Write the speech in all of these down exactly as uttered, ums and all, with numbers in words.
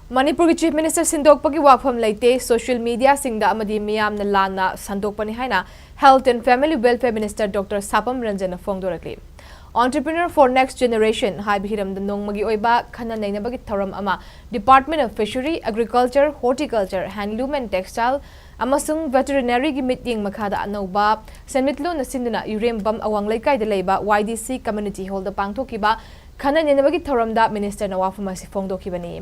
ꯃꯅꯤꯄꯨꯔꯒꯤ Chief Minister ꯁꯤꯟꯗꯣꯛꯄꯒꯤ ꯋꯥꯐꯝ ꯂꯩꯇꯦ, social mediaꯁꯤꯡꯗ ꯑꯃꯗꯤ ꯃꯤꯌꯥꯝꯅ ꯂꯥꯟꯅ ꯁꯟꯗꯣꯛꯄꯅꯤ ꯍꯥꯏꯅ Health and Family Welfare Minister Doctor ꯁꯥꯄꯝ ꯔꯟꯖꯟꯅ ꯐꯣꯡꯗꯣꯔꯛꯂꯤ꯫ Entrepreneur for Next Generation ꯍꯥꯏꯕ ꯍꯤꯔꯝꯗ ꯅꯣꯡꯃꯒꯤ ꯑꯣꯏꯕ ꯈꯟꯅ ꯅꯩꯅꯕꯒꯤ ꯊꯧꯔꯝ ꯑꯃ Department of Fishery, Agriculture, Horticulture, Handloom and Textile ꯑꯃꯁꯨꯡ Veterinaryꯒꯤ ꯃꯤꯠꯌꯦꯡ ꯃꯈꯥꯗ ꯑꯅꯧꯕ ꯁꯦꯟꯃꯤꯠꯂꯣꯟꯅ ꯁꯤꯟꯗꯨꯅ ꯌꯨꯔꯦꯝꯕꯝ ꯑꯋꯥꯡ ꯂꯩꯀꯥꯏꯗ ꯂꯩꯕ Y D C Community Hallꯗ ꯄꯥꯡꯊꯣꯛꯈꯤꯕ ꯈꯟꯅ ꯅꯩꯅꯕꯒꯤ ꯊꯧꯔꯝꯗ Ministerꯅ ꯋꯥꯐꯝ ꯑꯁꯤ ꯐꯣꯡꯗꯣꯛꯈꯤꯕꯅꯤ꯫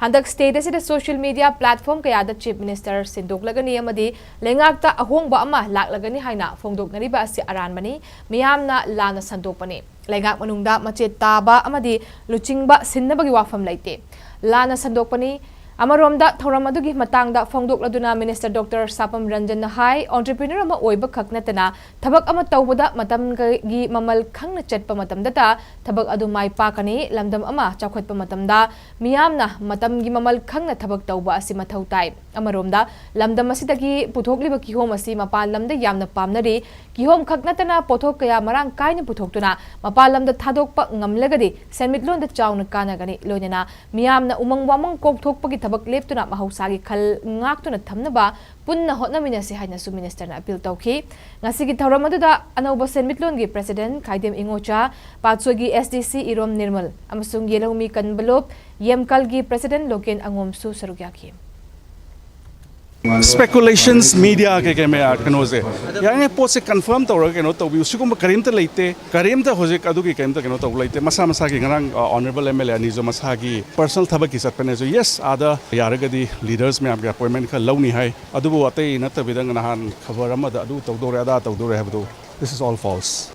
ꯍꯟꯗꯛ state ꯑꯁꯤꯗ social media platform ꯀꯌꯥꯗ Chief Minister ꯁꯤꯟꯗꯣꯛꯂꯒꯅꯤ ꯑꯃꯗꯤ ꯂꯩꯉꯥꯛꯇ ꯑꯍꯣꯡꯕ ꯑꯃ ꯂꯥꯛꯂꯒꯅꯤ ꯍꯥꯏꯅ ꯐꯣꯡꯗꯣꯛꯅꯔꯤꯕ ꯑꯁꯤ ꯑꯔꯥꯟꯕꯅꯤ, ꯃꯤꯌꯥꯝꯅ ꯂꯥꯟꯅ ꯁꯟꯗꯣꯛꯄꯅꯤ꯫ ꯂꯩꯉꯥꯛ ꯃꯅꯨꯡꯗ ꯃꯆꯦꯠ ꯇꯥꯕ ꯑꯃꯗꯤ ꯂꯨꯆꯤꯡꯕ ꯁꯤꯟꯅꯕꯒꯤ ꯋꯥꯐꯝ ꯂꯩꯇꯦ꯫ ꯂꯥꯟꯅ ꯁꯟꯗꯣꯛꯄꯅꯤ꯫ ꯑꯃꯔꯣꯝꯗ ꯊꯧꯔꯝ ꯑꯗꯨꯒꯤ ꯃꯇꯥꯡꯗ ꯐꯣꯡꯗꯣꯛꯂꯗꯨꯅ Minister Doctor ꯁꯥꯄꯝ ꯔꯟꯖꯟꯅ ꯍꯥꯏ, entrepreneur ꯑꯃ ꯑꯣꯏꯕ ꯈꯛ ꯅꯠꯇꯅ ꯊꯕꯛ ꯑꯃ ꯇꯧꯕꯗ ꯃꯇꯝꯒꯤ ꯃꯃꯜ ꯈꯪꯅ ꯆꯠꯄ ꯃꯇꯝꯗꯇ ꯊꯕꯛ ꯑꯗꯨ ꯃꯥꯏ ꯄꯥꯛꯀꯅꯤ꯫ ꯂꯝꯗꯝ ꯑꯃ ꯆꯥꯎꯈꯠꯄ ꯃꯇꯝꯗ ꯃꯤꯌꯥꯝꯅ ꯃꯇꯝꯒꯤ ꯃꯃꯜ ꯈꯪꯅ ꯊꯕꯛ ꯇꯧꯕ ꯑꯁꯤ ꯃꯊꯧ ꯇꯥꯏ꯫ ꯑꯃꯔꯣꯝꯗ ꯂꯝꯗꯝ ꯑꯁꯤꯗꯒꯤ ꯄꯨꯊꯣꯛꯂꯤꯕ ꯀꯤꯍꯣꯝ ꯑꯁꯤ ꯃꯄꯥꯟ ꯂꯝꯗ ꯌꯥꯝꯅ ꯄꯥꯝꯅꯔꯤ꯫ ꯀꯤꯍꯣꯝ ꯈꯛ ꯅꯠꯇꯅ ꯄꯣꯠꯊꯣꯛ ꯀꯌꯥ ꯃꯔꯥꯡ ꯀꯥꯏꯅ ꯄꯨꯊꯣꯛꯇꯨꯅ ꯃꯄꯥꯟ ꯂꯝꯗ ꯊꯥꯗꯣꯛꯄ ꯉꯝꯂꯒꯗꯤ ꯁꯦꯟꯃꯤꯠꯂꯣꯟꯗ ꯆꯥꯎꯅ ꯀꯥꯟꯅꯒꯅꯤ꯫ ꯂꯣꯏꯅꯅ ꯃꯤꯌꯥꯝꯅ ꯎꯃꯪ ꯋꯥꯃꯪ ꯀꯣꯛꯊꯣꯛꯄꯒꯤ ꯊꯕꯛ ꯂꯦꯞꯇꯨꯅ ꯃꯍꯧꯁꯥꯒꯤ ꯈꯜ ꯉꯥꯛꯇꯨꯅ ꯊꯝꯅꯕ ꯄꯨꯟꯅ ꯍꯣꯠꯅꯃꯤꯟꯅꯁꯤ ꯍꯥꯏꯅꯁꯨ Ministerꯅ appeal ꯇꯧꯈꯤ꯫ ꯉꯁꯤꯒꯤ ꯊꯧꯔꯝ ꯑꯗꯨꯗ ꯑꯅꯧꯕ ꯁꯦꯟꯃꯤꯠꯂꯣꯟꯒꯤ President ꯈꯥꯏꯗꯦꯝ ꯏꯉꯣꯆꯥ, ꯄꯥꯠꯁꯣꯏꯒꯤ S D C ꯏꯔꯣꯝ ꯅꯤꯔꯃꯜ ꯑꯃꯁꯨꯡ ꯌꯦꯂꯧꯃꯤ ꯀꯟꯕꯂꯣꯞ, ꯌꯦꯝꯀꯜꯒꯤ President ꯂꯣꯀꯦꯟ ꯑꯉꯣꯝꯁꯨ ꯁꯔꯨꯛ ꯌꯥꯈꯤ꯫ Speculations, media ꯀꯩ ꯀꯩ ꯃꯌꯥꯝ ꯀꯩꯅꯣꯁꯦ ꯌꯥꯔꯤꯉꯩ ꯄꯣꯠꯁꯦ confirm ꯇꯧꯔꯒ ꯀꯩꯅꯣ ꯇꯧꯕꯤꯌꯨ꯫ ꯁꯤꯒꯨꯝꯕ ꯀꯔꯤꯝꯇ ꯂꯩꯇꯦ, ꯀꯔꯤꯝꯇ ꯍꯧꯖꯤꯛ ꯑꯗꯨꯒꯤ ꯀꯔꯤꯝꯇ ꯀꯩꯅꯣ ꯇꯧꯕ ꯂꯩꯇꯦ꯫ ꯃꯁꯥ ꯃꯁꯥꯒꯤ ꯉꯔꯥꯡ ꯑ, honourable M L A ꯑꯅꯤꯁꯨ ꯃꯁꯥꯒꯤ personal ꯊꯕꯛꯀꯤ ꯆꯠꯄꯅꯦꯁꯨ, yes, ꯑꯥꯗ ꯌꯥꯔꯒꯗꯤ leaders ꯃꯌꯥꯝꯒꯤ appointment ꯈꯔ ꯂꯧꯅꯤ ꯍꯥꯏ꯫ ꯑꯗꯨꯕꯨ ꯑꯇꯩ ꯅꯠꯇꯕꯤꯗ ꯅꯍꯥꯟ ꯈꯕꯔ ꯑꯃꯗ ꯑꯗꯨ ꯇꯧꯗꯧꯔꯦ ꯑꯗꯥ ꯇꯧꯗꯧꯔꯦ ꯍꯥꯏꯕꯗꯨ, this is all false꯫